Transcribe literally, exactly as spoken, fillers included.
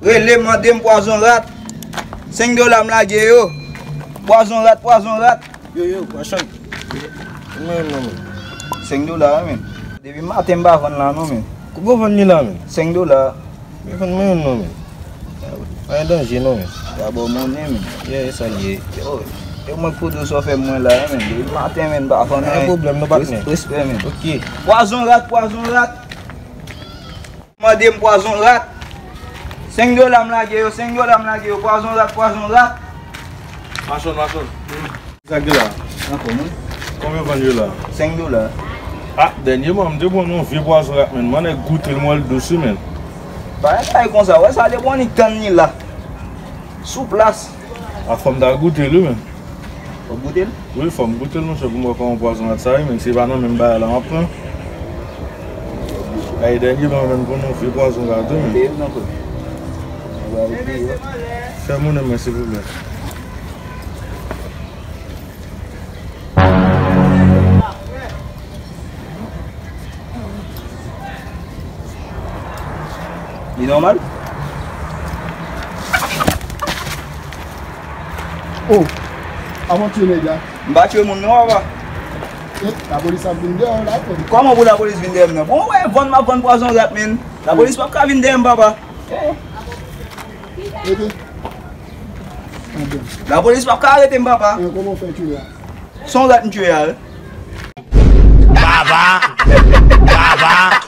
Rele, mande m pwazon rat. Senk dola m lage yo. Pwazon rat, pwazon rat. Yo, yo, machann. Mwen non, men. Senk dola, wi, men. Depi maten m pa vann la, non, men. Kòman vann li la, men? Senk dola. Mwen vann mwen non, men. Pa gen danje, non, men. Dabò monnen, men. Ye, ye, sa l ye. Yo, yo, mwen kodo sa w fè mwen la, men. Depi maten, men, m pa vann anyen. Pa gen pwoblèm, non, patnè. Res-, respè, men. Ok. Pwazon rat, pwazon rat. Mande m pwazon rat. Senk dola m lage yo, senk dola m lage yo. Pwazon rat, pwazon rat. Machann, machann. Sa k gen la? Nan kò mwen. Konbyen vann yo la? Senk dola. Ah, dènyèman, m te pran yon vye pwazon rat, men. Mwen nèk goute l, m wè l dous, wi, men. Pa gen bagay konsa, wè sa depi w annik tann li la. Sou plas. A, fò m ta goute l, wi, men. Fò w goute l? Wi, fò m goute l, monchè, pou m wè kòman pwazon rat sa ye, men. Se pa nan menm bagay la m ap pran. Ay, dènyèman, men, m pran yon vye pwazon rat, wi, men. Peye m nan kò. Fè monnen mwen, silvouplè. Li nòmal? Oh, avan tiye nèg la. M pa tiye moun non, papa. Eh, lapolis ap vin dèyè w la, frè. Kòman pou lapolis vin dèyè m nan? Bon, wè, vann m ap vann pwazon rat, men. Lapolis p ap ka vin dèyè m, papa. Eh. Rete. Lapolis p ap ka arete m, papa. Eh, kòman w fè tiye a? Se yon rat m tiye a, wi. Baba! Baba!